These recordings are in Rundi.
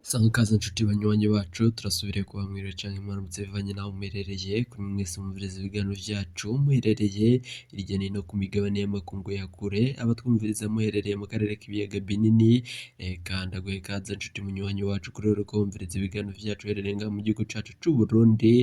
Sanga ikaze nshuti banywanyi bacu, turasubiriye kuba mwiriwe canke mwaramutse bivanye naho muherereye. Kuri mwese mwumviriza ibiganiro vyacu muherereye hirya no hino ku migabane y'amakungu ya kure, abatwumviriza muherereye mu karere k'ibiyaga binini, eka ndaguhe ikaze nshuti munywanyi wacu kuri uriko wumviriza ibiganiro vyacu uherereye ngaha mu gihugu cacu c'Uburundi.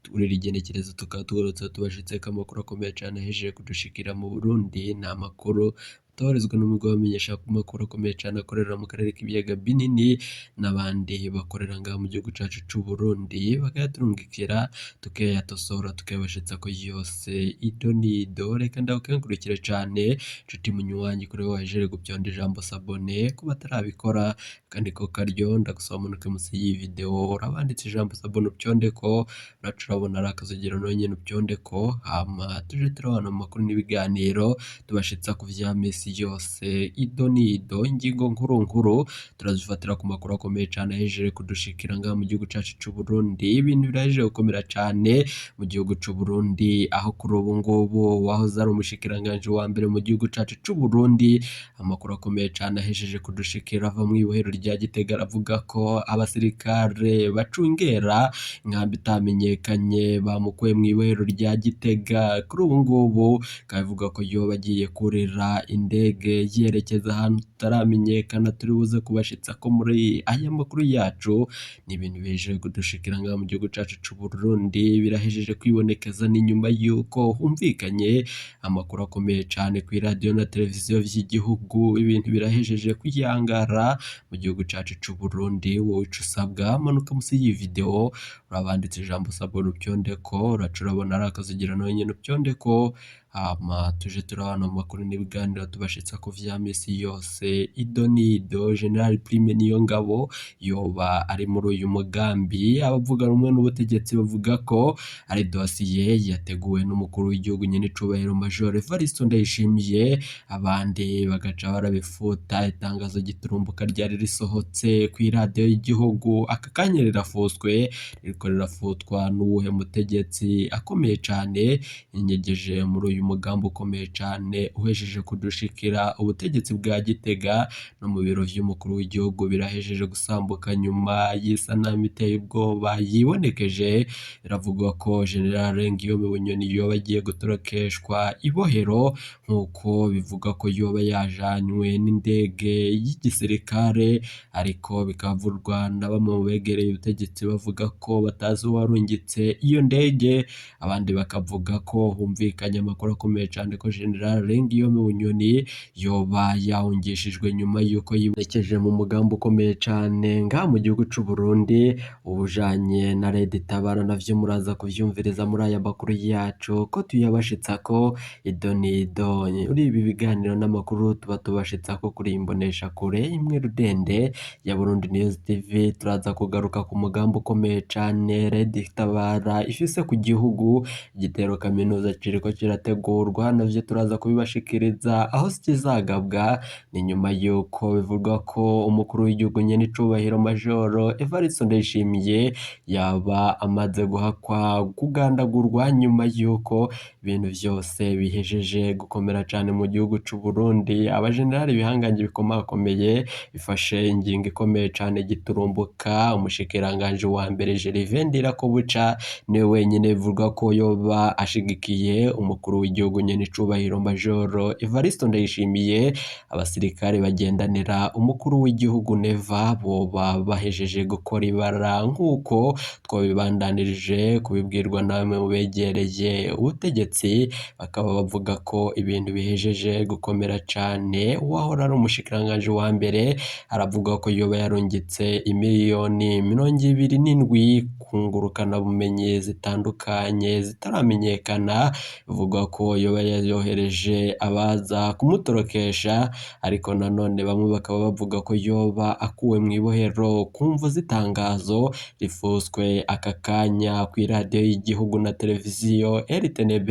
Turira igenekerezo tukaba tugarutse tubashitseko amakuru akomeye cane ahejeje kudushikira mu Burundi. Ni amakuru atoherezwa n'umugwi w'abamenyesha makuru akomeye cane akorera mu karere k'ibiyaga binini n'abandi bakorera ngaha mu gihugu cacu c'Uburundi, bakayaturungikira tukayatosora tukayabashitsako yose ido n'ido. Reka ndagukengurukire cane nshuti munywanyi kuri wewe wahejeje gupyonda ijambo s'abonner. Ku batarabikora kandi ko karyo, ndagusaba umanuke musi y'iyi video urabanditse ijambo s'abonner, upyondeko, uraca urabona ari akazogera nawe nyene upyondeko, hama tuje turabana mu makuru n'ibiganiro tubashitsa ku vya misi yose ido n'ido. Ingingo nkuru nkuru turazifatira ku makuru akomeye cane ahejeje kudushikira ngaha mu gihugu cacu c'Uburundi. Ibintu birahejeje gukomera cane mu gihugu c'Uburundi, aho kuri ubu ngubu wahoze ari umushikiranganji wa mbere mu gihugu cacu c'Uburundi, amakuru akomeye cane ahejeje kudushikira ava mw'ibohero rya Gitega aravuga ko abasirikare bacungera inkambi itamenyekanye bamukuye mw'ibohero rya Gitega. Kuri ubu ngubu bikaba bivugwa ko yoba agiye kurira indege yerekeza ahantu tutaramenyekana, turi buze kubashitsako muri aya makuru yacu. Ni ibintu bihejeje kudushikira ngaha mu gihugu cacu c'Uburundi, birahejeje kwibonekeza n'inyuma yuko humvikanye amakuru akomeye cane kw'iradiyo na televiziyo vy'igihugu. Ibintu birahejeje kuyangara mu gihugu cacu c'Uburundi. Wowe ico usabwa, manuka musi y'iyi video urabanditse ijambo s'abonner, upyondeko, uraca urabona ari akazogera nawe nyene upyondeko, hama tuje turabana mu makuru n'ibiganiro tubashitsako vya misi yose ido n'ido. General Prime Niyongabo yoba ari muri uyu mugambi. Abavuga rumwe n'ubutegetsi bavuga ko ari dosiye yateguwe n'umukuru w'igihugu nyen'icubahiro Major Evariste Ndayishimiye, abandi bagaca barabifuta. Itangazo giturumbuka ryari risohotse kw'iradiyo y'igihugu aka kanya rirafuswe, ririko rirafutwa n'uwuhe mutegetsi akomeye cane yinyegeje muri uyu mugambi ukomeye cane uhejeje kudushikira? Ubutegetsi bwa Gitega no mu biro vy'umukuru w'igihugu birahejeje gusambuka nyuma y'isanamu iteye ubwoba yibonekeje. Biravugwa ko General Guillaume Bunyoni yoba agiye gutorokeshwa ibohero, nk'uko bivugwa ko yoba yajanywe n'indege y'igisirikare, ariko bikavurwa na bamwe mu begereye ubutegetsi bavuga ko batazi uwarungitse iyo ndege. Abandi bakavuga ko humvikanye amakuru akomeye cane ko General Guillaume Bunyoni yoba yahungishijwe nyuma yuko yibonekeje mu mugambi ukomeye cane ngaha mu gihugu c'Uburundi ubujanye na Red Tabara. Navyo muraza kuvyumviriza muri aya makuru yacu ko tuyabashitsako ido n'ido. Muri ibi biganiro n'amakuru tuba tubashitsako kuri iyi mboneshakure imwe rudende ya Burundi News TV, turaza kugaruka ku mugambi ukomeye cane Red Tabara ifise ku gihugu. Igitero kaminuza kiriko kirategurwa, navyo turaza kubibashikiriza aho kizagabwa. Ni nyuma yuko bivugwa ko umukuru w'igihugu nyen'icubahiro Majoro Evariste Ndayishimiye yaba amaze guhakwa kugandagurwa, nyuma yuko ibintu vyose bihejeje gukomera cane mu gihugu c'Uburundi. Abajenerali ibihangange bikomakomeye bifashe ingingo ikomeye cane giturumbuka. Umushikiranganji wa mbere Gervais Ndirakobuca niwe wenyene bivugwa ko yoba ashigikiye umukuru w'igihugu nyen'icubahiro Majoro Evariste Ndayishimiye. Abasirikare bagendanira umukuru w'igihugu Neva boba bahejeje gukora ibara, nk'uko twabibandanirije kubibwirwa na bamwe mu begereye ubutegetsi, bakaba bavuga ko ibintu bihejeje gukomera cane. Uwahora ari umushikiranganji wa mbere aravuga ko yoba yarungitse imiliyoni 27 ku ngurukanabumenyi zitandukanye zitaramenyekana, bivugwa ko yoba yayohereje abaza kumutorokesha, ariko nanone bamwe bakaba bavuga ko yoba akuwe mw'ibohero ku mvo z'itangazo rifuswe aka kanya kw'iradiyo y'igihugu na televiziyo RTNB.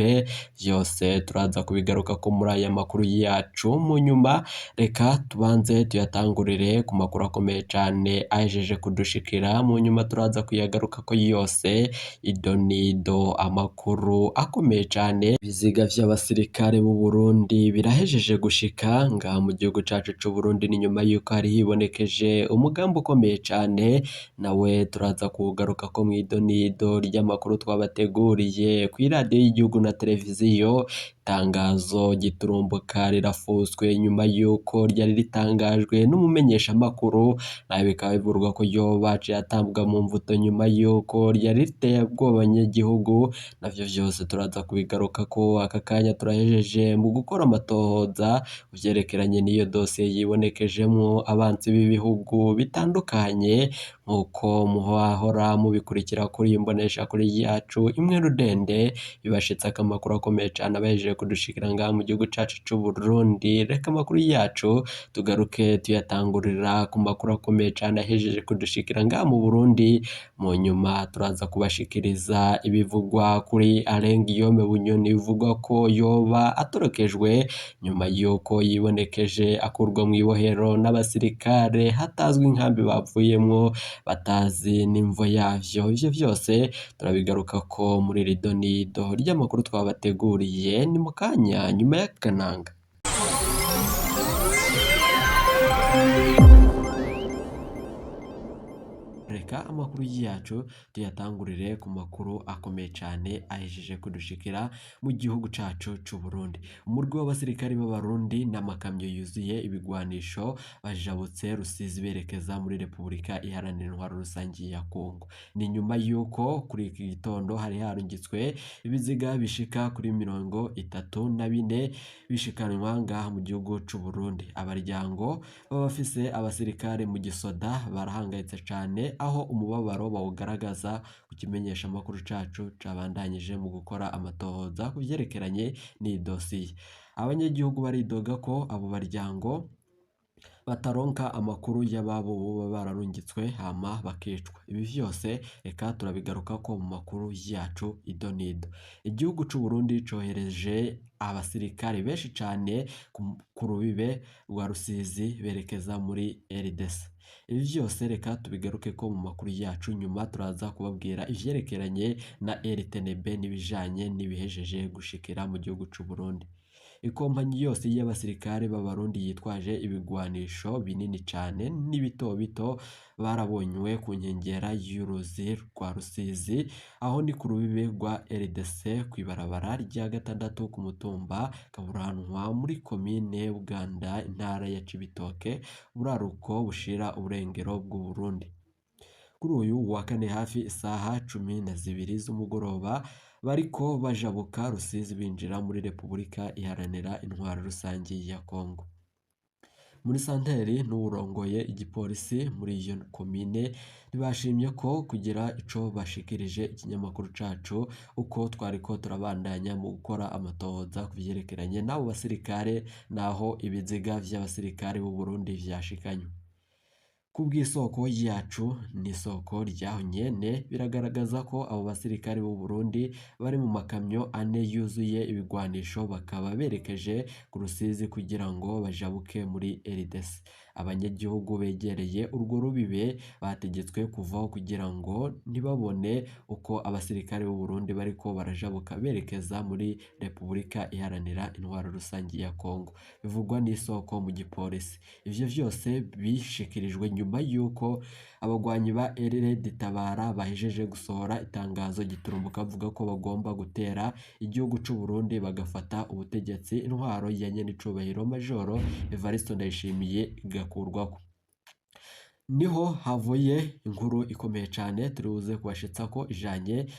Vyose turaza kubigarukako muri aya makuru yacu mu nyuma. Reka tubanze tuyatangurire ku makuru akomeye cane ahejeje kudushikira, mu nyuma turaza kuyagarukako yose ido n'ido. Amakuru akomeye cane biziga Ibiziga vy'abasirikare b'u Burundi birahejeje gushika ngaha mu gihugu cacu c'u Burundi. Ni nyuma yuko hari hibonekeje umugambi ukomeye cane, nawe turaza kuwugarukako mw'idonido ry'amakuru twabateguriye kw'iradiyo y'igihugu na televiziyo. Itangazo giturumbuka rirafuswe nyuma yuko ryari ritangajwe n'umumenyeshamakuru, nawe bikaba bivurwa ko ryoba aciye atambwa mu mvuto nyuma yuko ryari riteye ubwoba abanyagihugu. Navyo vyose turaza kubigarukako. Aka kanya turahejeje mu gukora amatohoza kuvyerekeranye n'iyo dosiye yibonekejemwo abansi b'ibihugu bitandukanye, nk'uko muhahora mubikurikira kuri iyi mboneshakure yacu imwe rudende ibashitsako amakuru akomeye cane abahejeje kudushikira ngaha mu gihugu cacu c'u Burundi. Reka amakuru yacu tugaruke tuyatangurira ku makuru akomeye cane ahejeje kudushikira ngaha mu Burundi. Mu nyuma turaza kubashikiriza ibivugwa kuri Alain Guillaume Bunyoni, bivugwa ko yoba atorokejwe nyuma yuko yibonekeje akurwa mw'ibohero n'abasirikare hatazwi inkambi bavuyemwo, batazi n'imvo yavyo. Ivyo vyose turabigarukako muri iri donido ry'amakuru twabateguriye. Ni mu kanya nyuma y'akananga. Reka amakuru yacu tuyatangurire ku makuru akomeye cane ahejeje kudushikira mu gihugu cacu c'u Burundi. Umurwi w'abasirikari b'Abarundi n'amakamyo yuzuye ibigwanisho bajabutse Rusizi berekeza muri Repubulika Iharanira Intwaro Rusangi ya Kongo. Ni nyuma yuko kuri iki gitondo hari harungitswe ibiziga bishika kuri 34 bishikanwa ngaha mu gihugu c'u Burundi. Abaryango baba bafise abasirikare mu gisoda barahangayitse cane, aho umubabaro bawugaragaza ku kimenyeshamakuru cacu cabandanyije mu gukora amatohoza ku vyerekeranye n'iyi dosiye. Abanyagihugu baridoga ko abo baryango bataronka amakuru y'ababo boba bararungitswe hama bakicwa. Ibi vyose reka turabigarukako mu makuru yacu idonido. Igihugu c'u Burundi cohereje abasirikare benshi cane ku rubibe rwa Rusizi berekeza muri RDC. Ibi vyose reka tubigarukeko mu makuru yacu, nyuma turaza kubabwira ivyerekeranye na RTNB n'ibijanye n'ibihejeje gushikira mu gihugu c'u Burundi. Ikompanyi yose y'abasirikare b'Abarundi yitwaje ibigwanisho binini cane n'ibito bito barabonywe ku nkengera y'uruzi rwa Rusizi, aho ni ku rubibe rwa RDC kw'ibarabara rya gatandatu ku mutumba Kaburanwa muri komine Buganda, intara ya Cibitoke, buraruko bushira uburengero bw'u Burundi. Kuri uyu wa kane hafi isaha 12 z'umugoroba bariko bajabuka Rusizi binjira muri Repubulika Iharanira Intwaro Rusangi ya Kongo. Muri santeri n'uwurongoye igipolisi muri iyo komine ntibashimye ko kugira ico bashikirije ikinyamakuru cacu uko twariko turabandanya mu gukora amatohoza ku vyerekeranye n'abo basirikare n'aho ibiziga vy'abasirikare b'u Burundi vyashikanywe. Kubw'isoko yacu n'isoko ryaho nyene biragaragaza ko abo basirikare b'u Burundi bari mu makamyo ane yuzuye ibigwanisho, bakaba berekeje ku Rusizi kugira ngo bajabuke muri RDC. Abanyagihugu begereye urwo rubibe bategetswe kuvaho kugira ngo ntibabone uko abasirikare b'u Burundi bariko barajabuka berekeza muri Repubulika Iharanira Intwaro Rusangi ya Kongo, bivugwa n'isoko mu gipolisi. Ivyo vyose bishikirijwe nyuma yuko abagwanyi ba RD Tabara bahejeje gusohora itangazo giturumbuka bavuga ko bagomba gutera igihugu c'u Burundi bagafata ubutegetsi, intwaro ya nyenicubahiro Majoro Evariste Ndayishimiye igakurwako. Niho havuye inkuru ikomeye cane turibuze kubashitsako ijanye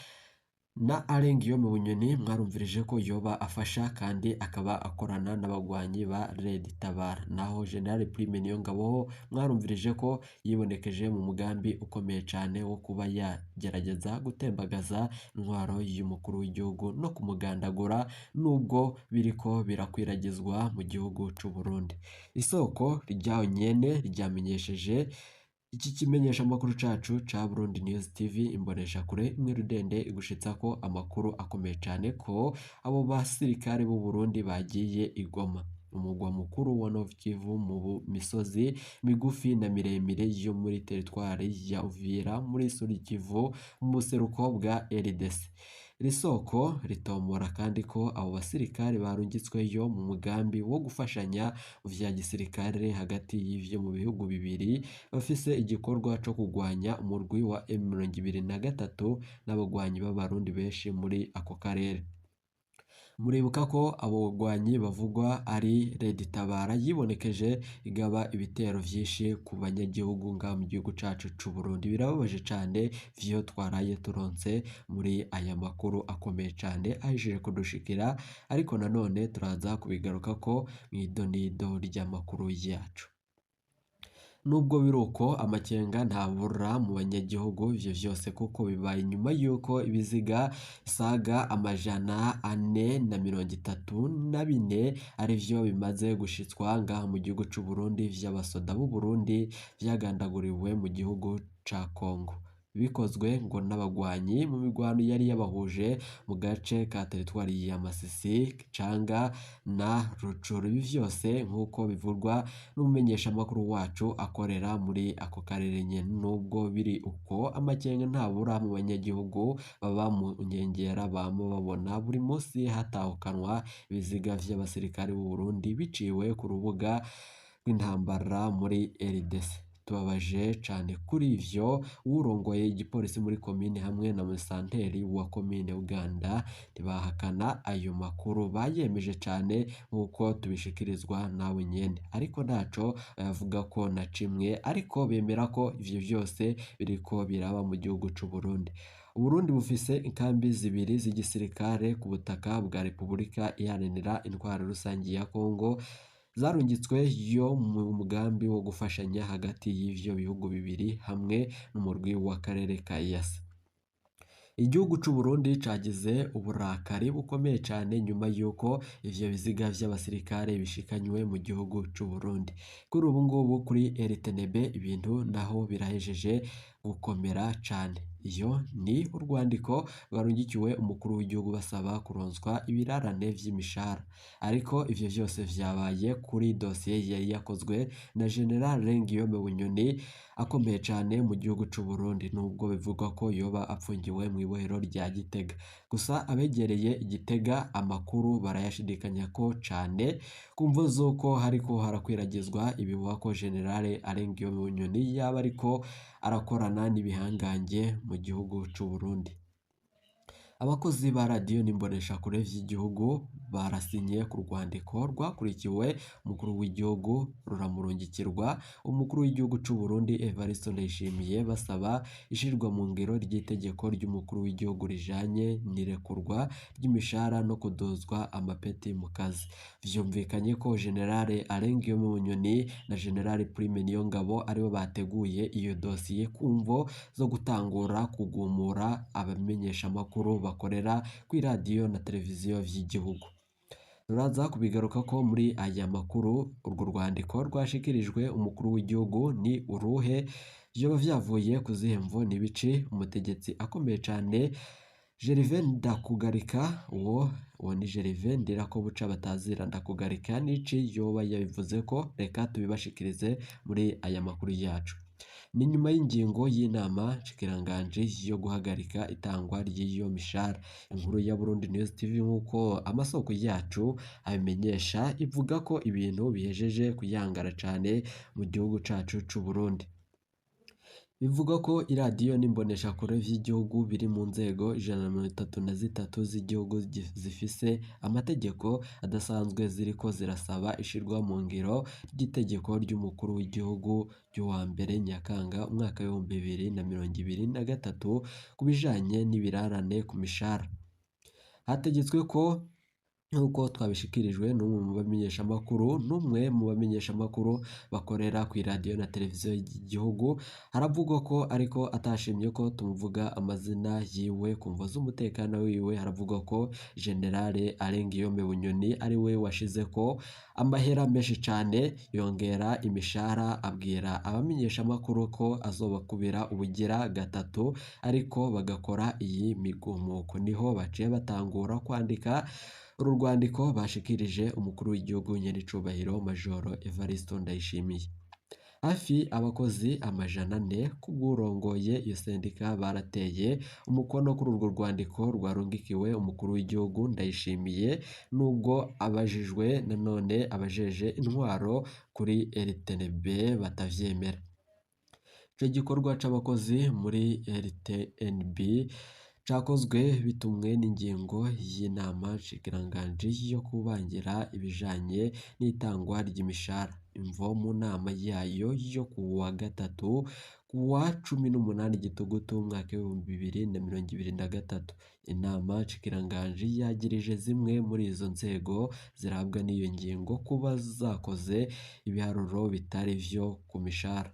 na Alain Guillaume Bunyoni. Mwarumvirije ko yoba afasha kandi akaba akorana n'abagwanyi ba Red Tabara. Naho General Prime Niyongabo mwarumvirije ko yibonekeje mu mugambi ukomeye cane wo kuba yagerageza gutembagaza intwaro y'umukuru w'igihugu no kumugandagura, nubwo biriko birakwiragizwa mu gihugu c'u Burundi. Isoko ryaho nyene ryamenyesheje iki kimenyeshamakuru cacu ca Burundi News TV, imboneshakure imwe rudende igushitsako amakuru akomeye cane ko abo basirikare b'u Burundi bagiye i Goma, umugwa mukuru wa Nord Kivu, mu misozi migufi na miremire yo muri teritwari ya Uvira muri Sud Kivu mu buseruko bwa RDC. Iri soko ritomora kandi ko abo basirikare barungitsweyo mu mugambi wo gufashanya mu vya gisirikare hagati y'ivyo mu bihugu bibiri bafise igikorwa co kugwanya umurwi wa M23 n'abagwanyi b'abarundi benshi muri ako karere. Muribuka ko abo bagwanyi bavugwa ari Red Tabara yibonekeje igaba ibitero vyinshi ku banyagihugu ngaha mu gihugu cacu c'u Burundi. Birababaje cane vyo twaraye turonse muri aya makuru akomeye cane ahejeje kudushikira, ariko nanone turaza kubigarukako mw'idonido ry'amakuru yacu. Nubwo biruko amakenga ntabura mu banyagihugu, ivyo vyose kuko bibaye inyuma y'uko ibiziga bisaga 434 arivyo bimaze gushitswa ngaha mu gihugu c'u Burundi vy'abasoda b'u Burundi vyagandaguriwe mu gihugu ca Congo. Bikozwe ngo n'abagwanyi mu migwano yari yabahuje mu gace ka teritwari ya Masisi, Canga na Rucuru. Ibi vyose nk'uko bivugwa n'umumenyeshamakuru wacu akorera muri ako karere nyene. Nubwo biri uko, amakenga ntabura mu banyagihugu baba mu nkengera bama babona buri musi hatahukanwa ibiziga vy'abasirikare b'u Burundi biciwe ku rubuga rw'intambara muri RDC. Tubabaje cane kuri ivyo, uwurongoye igipolisi muri komine hamwe na musanteri wa komine Uganda ntibahakana ayo makuru, bayemeje cane nk'uko tubishikirizwa nawe nyene, ariko ntaco bayavugako na cimwe, ariko bemera ko ivyo vyose biriko biraba mu gihugu c'u Burundi. Uburundi bufise inkambi zibiri z'igisirikare ku butaka bwa Repubulika Iharanira Intwaro Rusangi ya Congo, zarungitswe yo mu mugambi wo gufashanya hagati y'ivyo bihugu bibiri hamwe n'umurwi w'akarere ka EAC. Igihugu c'u Burundi cagize uburakari bukomeye cane nyuma y'uko ivyo biziga vy'abasirikare bishikanywe mu gihugu c'u Burundi. Kuri ubu ngubu kuri RTNB ibintu naho birahejeje gukomera cane. Iyo ni urwandiko rwarungikiwe umukuru w'igihugu basaba kuronswa ibirarane vy'imishahara. Ariko ivyo vyose vyabaye kuri dosiye yari yakozwe na General Guillaume Bunyoni akomeye cane mu gihugu c'u Burundi, nubwo bivugwa ko yoba apfungiwe mw'ibohero rya Gitega. Gusa abegereye Igitega amakuru barayashidikanyako cane ku mvo z'uko hariko harakwiragizwa ibihuha ko General Guillaume Bunyoni yaba ariko arakorana n'ibihangange mu gihugu c'u Burundi. Abakozi ba radiyo n'imboneshakure vy'igihugu barasinye ku rwandiko rwakurikiwe umukuru w'igihugu ruramurungikirwa umukuru w'igihugu c'u Burundi Evariste Ndayishimiye, basaba ishirwa mu ngiro ry'itegeko ry'umukuru w'igihugu rijanye n'irekurwa ry'imishahara no kudozwa amapeti mu kazi. Vyumvikanye ko General Alain Guillaume Bunyoni na General Prime Niyongabo aribo bateguye iyo dosiye ku mvo zo gutangura kugumura abamenyeshamakuru bakorera kw'iradiyo na televiziyo vy'igihugu. Turaza kubigarukako muri aya makuru. Urwo rwandiko rwashikirijwe umukuru w'igihugu ni uruhe? Vyoba vyavuye ku zihe mvo n'ibice? Umutegetsi akomeye cane Gervais Ndakugarika, uwo ni Gervais Ndirakobuca batazira Ndakugarika, n'ici yoba yabivuzeko? Reka tubibashikirize muri aya makuru yacu. Ni nyuma y'ingingo y'inama nshikiranganji yo guhagarika itangwa ry'iyo mishahara. Inkuru ya Burundi News TV nk'uko amasoko yacu abimenyesha ivuga ko ibintu bihejeje kuyangara cane mu gihugu cacu c'u Burundi. Bivugwa ko iradiyo n'imboneshakure vy'igihugu biri mu nzego 133 z'igihugu zifise amategeko adasanzwe ziriko zirasaba ishirwa mu ngiro ry'itegeko ry'umukuru w'igihugu ry'uwa mbere Nyakanga umwaka w'2023 ku bijanye n'ibirarane ku mishahara. Hategetswe ko nk'uko twabishikirijwe n'umwe mu bamenyeshamakuru bakorera kw'iradiyo na televiziyo y'igihugu, haravugwa ko ariko atashimye ko tumuvuga amazina yiwe ku mvo z'umutekano wiwe. Haravugwa ko General Alain Guillaume Bunyoni ari we washizeko amahera menshi cane yongera imishahara, abwira abamenyeshamakuru ko azobakubira ubugira gatatu, ariko bagakora iyi migumuko. Niho baciye batangura kwandika uru rwandiko bashikirije umukuru w'igihugu nyenicubahiro Majoro Evariste Ndayishimiye. Hafi abakozi 400 kubw'uwurongoye iyo sendika barateye umukono kuri urwo rwandiko rwarungikiwe umukuru w'igihugu Ndayishimiye, nubwo abajijwe nanone abajeje intwaro kuri RTNB batavyemera. Ico gikorwa c'abakozi muri RTNB cakozwe bitumwe n'ingingo y'inama nshikiranganji yo kubangira ibijanye n'itangwa ry'imishahara. Imvo mu nama yayo yo kuwa gatatu kuwa 18 Gitugutu umwaka w'2023, inama nshikiranganji yagirije zimwe muri izo nzego zirabwa n'iyo ngingo kuba zakoze ibiharuro bitari vyo ku mishahara.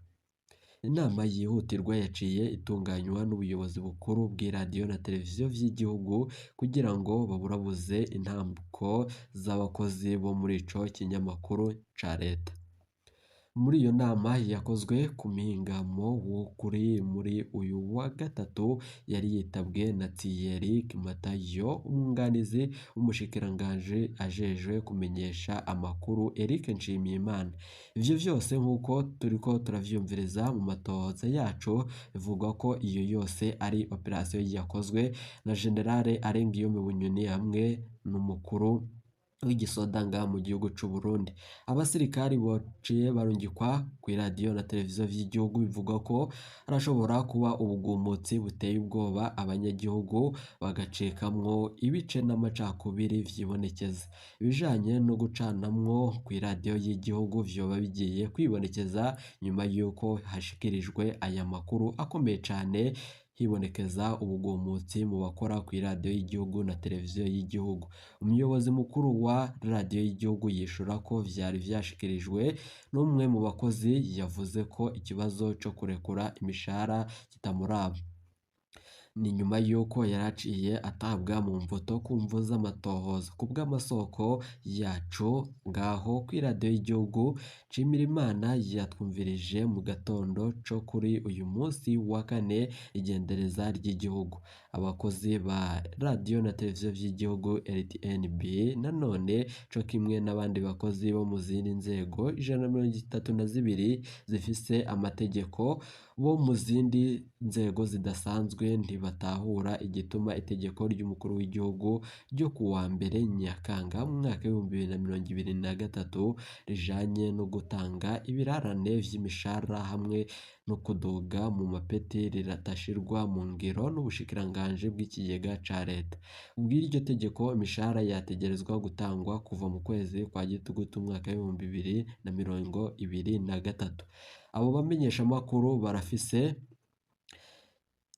Inama yihutirwa yaciye itunganywa n'ubuyobozi bukuru bw'iradiyo na televiziyo vy'igihugu kugira ngo baburabuze intambuko z'abakozi bo muri ico kinyamakuru ca leta. Muri iyo nama yakozwe ku muhingamo wo kuri muri uyu wa gatatu yari yitabwe na Thierry Matayo, umwunganizi w'umushikiranganji ajejwe kumenyesha amakuru Eric Nshimiyimana. Ivyo vyose nk'uko turiko turavyumviriza mu matohoza yacu, bivugwa ko iyo yose ari operasiyo yakozwe na General Arengiyome Bunyoni hamwe n'umukuru w'igisoda ngaha mu gihugu c'u Burundi. Abasirikari baciye barungikwa kw'iradiyo na televiziyo vy'igihugu, bivugwa ko harashobora kuba ubugumutsi buteye ubwoba, abanyagihugu bagacikamwo ibice n'amacakubiri vyibonekeza. Ibijanye no gucanamwo kw'iradiyo y'igihugu vyoba bigiye kwibonekeza nyuma y'uko hashikirijwe aya makuru akomeye cane, hibonekeza ubugumutsi mu bakora kw'iradiyo y'igihugu na televiziyo y'igihugu. Umuyobozi mukuru wa radiyo y'igihugu yishura ko vyari vyashikirijwe n'umwe mu bakozi yavuze ko ikibazo co kurekura imishahara kitamuraba. Ni nyuma y'uko yaraciye atabwa mu mvuto ku mvo z'amatohoza. Kubw'amasoko yacu ngaho kw'iradiyo y'igihugu, Nshimirimana yatwumvirije mu gatondo co kuri uyu munsi wa kane igendereza ry'igihugu. Abakozi ba radiyo na televiziyo vy'igihugu RTNB nanone co kimwe n'abandi bakozi bo mu zindi nzego 132 zifise amategeko bo mu zindi nzego zidasanzwe ntibatahura igituma itegeko ry'umukuru w'igihugu ryo kuwa mbere Nyakanga mu mwaka w'2023 rijanye no gutanga ibirarane vy'imishahara hamwe no kuduga mu mapeti riratashirwa mu ngiro n'ubushikiranganji bw'ikigega ca leta. Kubw'iryo tegeko imishahara yategerezwa gutangwa kuva mu kwezi kwa Gitugutu umwaka w'2023. Abo bamenyeshamakuru barafise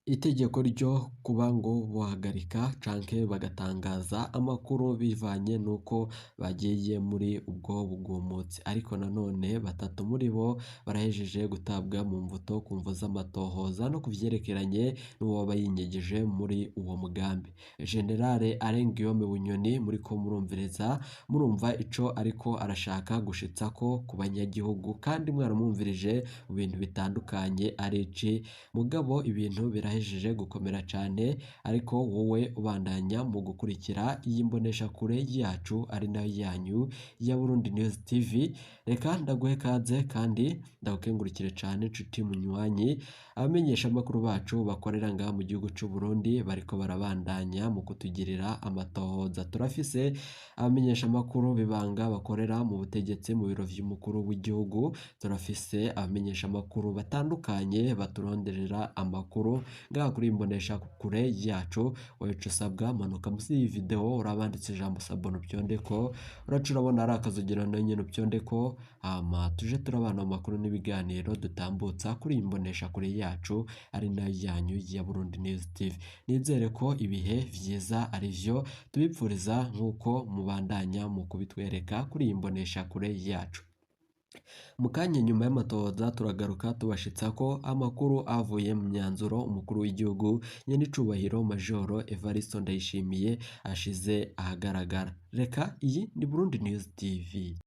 itegeko ryo kuba ngo bohagarika canke bagatangaza amakuru bivanye n'uko bagiye muri ubwo bugumutsi, ariko nanone batatu muri bo barahejeje gutabwa mu mvuto ku mvo z'amatohoza no kuvyerekeranye n'uwoba yinyegeje muri uwo mugambi. General Arengiyome Bunyoni muriko murumviriza, murumva ico ariko arashaka gushitsako ku banyagihugu, kandi mwaramwumvirije mu bintu bitandukanye arici, mugabo ibintu birahejeje gukomera cane, ariko wowe ubandanya mu gukurikira iyi mboneshakure yacu ari nayo yanyu ya Burundi News TV. Reka ndaguhe kaze kandi ndagukengurukire cane nshuti munywanyi. Abamenyeshamakuru bacu bakorera ngaha mu gihugu c'u Burundi bariko barabandanya mu kutugirira amatohoza. Turafise abamenyeshamakuru b'ibanga bakorera mu butegetsi mu biro vy'umukuru w'igihugu, turafise abamenyeshamakuru batandukanye baturonderera amakuru ngaha kuri imboneshakure yacu. Wewe ico usabwa, manuka musi y'iyi video urabanditse ijambo s'abonner upyondeko, uraca urabona ari akazogera nayo nyene upyondeko, hama tuje turabana mu makuru n'ibiganiro dutambutsa kuri iyi mboneshakure yacu ari nayo yanyu ya Burundi News TV. Nizere ko ibihe vyiza arivyo tubipfuriza nk'uko mubandanya mu kubitwereka kuri iyi mboneshakure yacu. Mu kanya nyuma y'amatohoza turagaruka tubashitsako amakuru avuye mu myanzuro umukuru w'igihugu nyenicubahiro Majoro Evariste Ndayishimiye ashize ahagaragara. Reka iyi ni Burundi News TV.